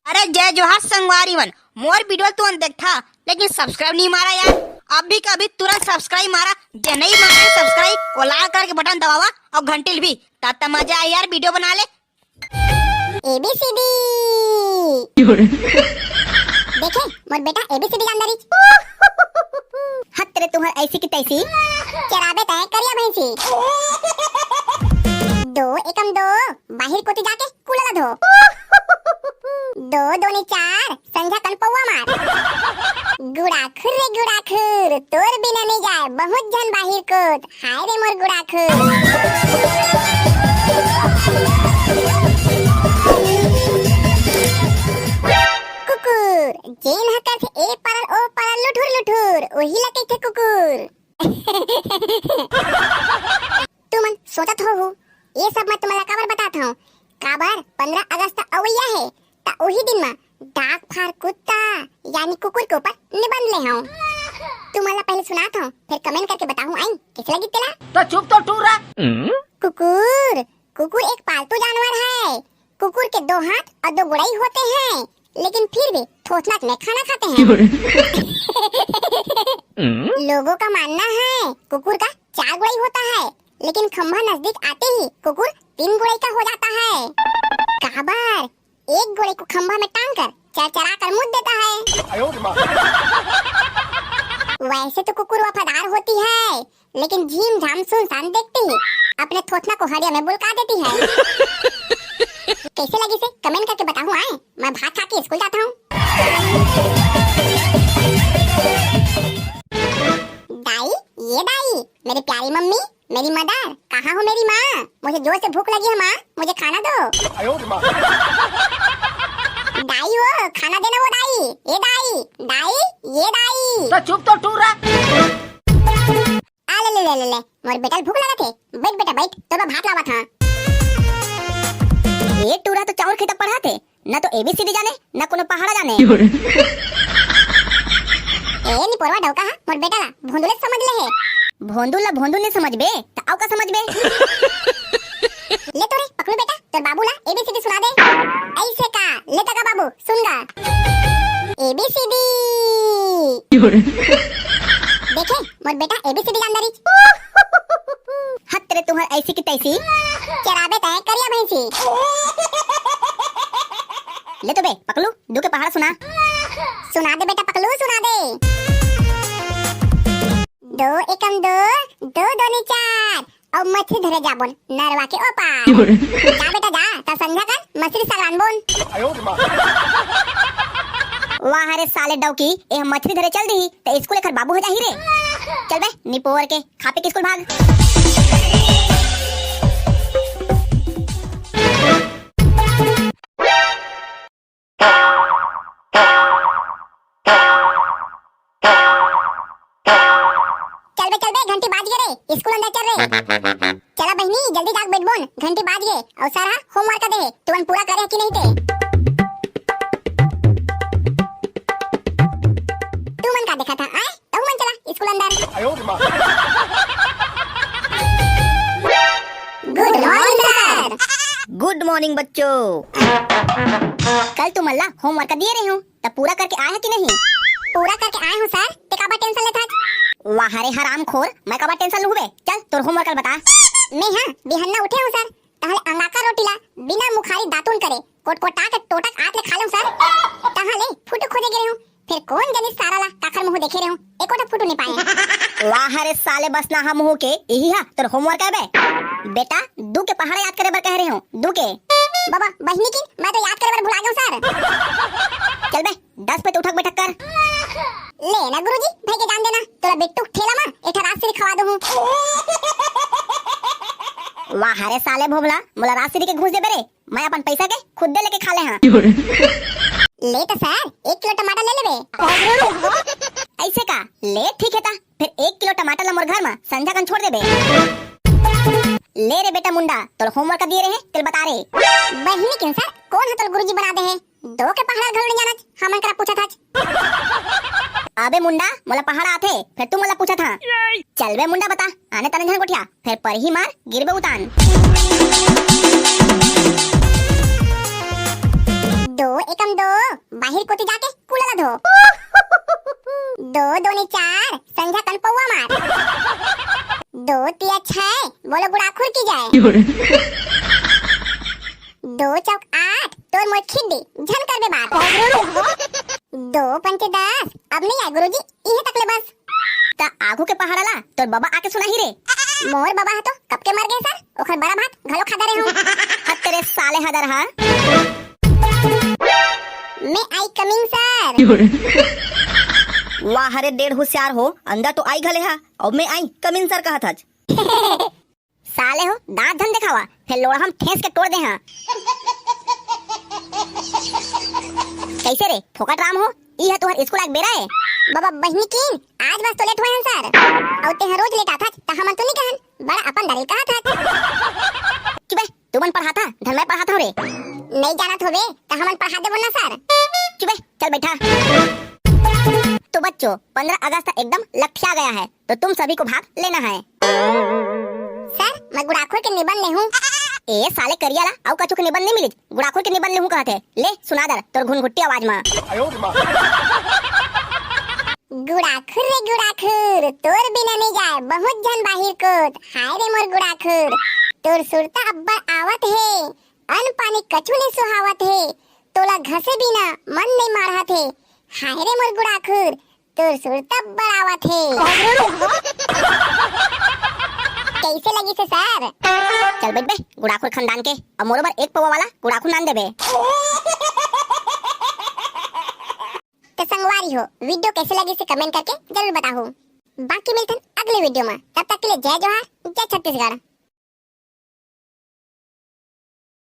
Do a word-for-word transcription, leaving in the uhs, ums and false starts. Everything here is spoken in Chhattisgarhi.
अरे जय जोहार संगवारी मन, मोर वीडियो तुमन देखथा लेकिन सब्सक्राइब नहीं मारा यार। अभी के अभी तुरंत सब्सक्राइब मारा, जे नहीं मारा सब्सक्राइब, वो लाल कलर के बटन दबावा और घंटी ल भी, तात मजा आए यार वीडियो बना ले। एबीसीडी। देखे, मोर बेटा एबीसीडी जान डरिस। हत रे तुहर ऐसी की तैसी, चराबे तय करिया भैंसी। दो एकम दो, बाहिर कोती जाके कुला ला धो। दो दोनी चार, संझा कन पौवा मार। गुड़ाखुर रे गुड़ाखुर, तोर बिना नहीं जाए बहुत झन बाहिर कोत। हाय रे मोर गुड़ाखुर। कुकुर, जेन ह करथे ए परल ओ परल लुठुर लुठुर, ओही ला कहिथे कुकुर। तुमन सोचत होहू, ये सब मैं तुमन ला काबर बतात हंव? काबर पंद्रह अगस्त अवइया हे, त उही दिन म डाक फार कुत्ता यानी कुकुर के ऊपर निबंध ले हंव। तुमन ला पहले सुनात हंव, फिर कमेंट करके बताहू आई, कैसे लगी तेला? तो चुप तो टूरा। कुकुर, कुकुर एक पालतू जानवर है। कुकुर के दो हाथ और दो गुड़ई होते हैं, लेकिन फिर भी थोथना में खाना खाते हैं। लोगों का मानना है कुकुर का चार गुड़ई होता है, लेकिन खंभा नजदीक आते ही कुकुर तीन गुड़ई का हो जाता है। काबर? एक गुड़ई को खंभा में टांग कर चरचरा कर मुद देता है। वैसे तो कुकुर वफादार होती है, लेकिन झीम झाम सुनसान देखते ही अपने थोथना को हड़िया में बुलका देती है। कैसे लगिस हे कमेंट करके बताहू आए, मैं भात खा के स्कूल जाता हूँ। दाई, ये दाई, मेरी प्यारी मम्मी, मेरी मदर, कहाँ हो मेरी माँ? मुझे जोर से भूख लगी है माँ, मुझे खाना दो। दाई वो, खाना देना वो दाई, ये दाई, दाई, ये दाई। तो चुप तो टूरा। आ ले, ले, ले, ले, ले, मोर बेटा ल भूख लगत हे। बैठ बेटा, बैठ, तोर बर भात लावत हंव। ए टूरा तो चाउर खेत पढ़त हे, न तो एबीसीडी जाने, न कोनो पहाड़ा जाने। ए निपोरवा डौका हा, मोर बेटा ला भोंदू ले समझ ले हे। भोंदू ला भोंदू नहीं समझबे, त अउ का समझबे? ले तो रे, पकलू बेटा, तोर बाबू ला एबीसीडी सुना दे। ऐसे का? ले तका बाबू, सुन गा। एबीसीडी। देखे, मोर बेटा एबीसीडी जान डरिस। हत रे तुहर ऐसी की तैसी, चराबे तय करिया भैंसी। ले तो बे, पकलू, दू के पहाड़ा सुना। सुना दे बेटा पकलू, सुना दे। दो एकम दो, दो दोनी चार, अउ मछरी धरे जाबोन नरवा के ओ पार। जा बेटा जा, त संझा कन मछरी साग रांधबोन। वाह रे साले डौकी, ए मछरी धरे चल दिही, त स्कूल एखर बाबू हो जाही रे। चल बे, निपोर के, खा पी के स्कूल भाग। चल बे, चल बे, घंटी बाज गे रे, स्कूल अंदर चल रे। चला बहिनी, जल्दी जाके बैठबोन, घंटी बाज गे, अउ सर हा होमवर्क दे हे, तुमन पूरा करे हे कि नहीं ते? तुमन का देखत हा, आय? तहु मन चला स्कूल अंदर। गुड मॉर्निंग सर। गुड मॉर्निंग बच्चों। कल तुमन ला होमवर्क दिए रहे हूँ, त पूरा करके आए हो कि नहीं? पूरा करके आए हूँ सर, ते काबर टेंशन लेथस? वाह रे हरामखोर, मैं काबर टेंशन लूँ बे? चल तोर होमवर्क ल बता। मैं हाँ बिहन्ना उठे हूँ सर, तहले अंगाकर रोटी ला बिना मुखारी दातुन करे कोटकोटा के टोटक आत ले खा लेहूं सर। तहां ले फोटो खोजे गे रेहूं, फेर कोन जनी सारा ला काखर मुंह देखे रेहूं, एको ठा फोटो नहीं पाए। वाह रे साले बसनाहा मुंह के, इही हा तोर होमवर्क है बे। बेटा, दू के पहाड़ा याद करे बर कहे रेहूं, दू के। बाबा, बहिनी की मैं तो याद करे बर भुला गेहूं सर। चल बे, दस पे तो उठक बैठक कर। ले ना गुरुजी, भाई के जान देना, तोला बिट्टू ठेला मा एक ठा राजश्री खवा दूं। वाह रे साले भोभला, मोला राजश्री के घूस देबे रे। मैं अपन पैसा के खुद दे लेके खा ले हाँ। ले तो सर, एक किलो टमाटर ले लेबे। ऐसे का? ले ठीक है ता, फिर एक किलो टमाटर ला मोर घर मा संझा कन छोड़ देबे। ले रे बेटा मुंडा, तोर होमवर्क दिए रहे, तेल बता रे। बहिनी किन सर, कोन हा तोर गुरुजी बना दे है? दो के पहाड़ा घलो नहीं जानत, हमन करा पूछत हच। अबे मुंडा, मोला पहाड़ा आथे, फेर तू मोला पूछत हा। चल बे मुंडा बता, आने तने झन गोठिया, फेर परही मार, गिरबे उतान। दो एकम दो, दो दूनी चार, संझा कन पौवा मार। दो तिया छह, बोलो गुड़ाखुर की जाए। दो चौक आठ, तोर मोर खिड्डी, झन करबे बात। दो पंचे दस, अब नहीं आए गुरुजी, इहे तक ले बस। त आगू के पहाड़ा ला तोर बबा आके सुनाही रे। मोर बबा ह तो कब के मर गए सर, ओखर बरा भात घलो खादा रहे हूँ। हत तेरे साले हदर हा। मैं आई कमिंग सर। वाह रे डेढ़ होशियार हो, अंदर तो आई घले हा, अब मैं आई कमिंग सर कहत हच। साले हो, दांत झन देखावा, फेर लोड़ा हम ठेस के तोड़ दे हाँ। कैसे रे फोकट राम हो, ई ह तुहर स्कूल आके बेरा है। बाबा बहिनी किन, आज बस तो लेट हुए हैं सर। और तेहा रोज लेट आथच, त हमन तो नहीं कहन, बड़ा अपन दारी कहत हच। चुप बे, तुमन पढ़ाथा, धन मैं पढ़ात हूँ रे। नहीं जानत होबे, त हमन पढ़ा देबो ना सर। चुप बे, चल बैठा। तो बच्चों, पन्द्रह अगस्त एकदम लठिया गया है, तो तुम सभी को भाग लेना है। सर, मैं गुड़ाखुर के निबंध लेहूं। ए साले करिया ला, अउ कछु के निबंध नहीं मिलिस, गुड़ाखुर के निबंध लेहूं कहत हे। ले सुना दर तोर घुनघुट्टी आवाज मा। गुड़ाखुर रे गुड़ाखुर, तोर बिना नहीं जाए बहुत झन बाहिर कोत। हाय रे मोर गुड़ाखुर, तोर सुरता अब्बड़ आवत हे, अन्न पानी कछु नहीं सुहावत हे, तोला घसे बिना मन नहीं माढ़त हे। हाय रे मोर गुड़ाखुर, तोर सुरता अब्बड़ आवत हे। कैसे लगिस हे सर? चल बैठ बे, गुड़ाखुर खानदान के, अब मोरो बर एक पौवा वाला गुड़ाखुर नान देबे। तो संगवारी हो, वीडियो कैसे लगिस हे कमेंट करके जरूर बताहू। बाकी मिलथन अगले वीडियो में, तब तक के लिए जय जोहार, जय छत्तीसगढ़।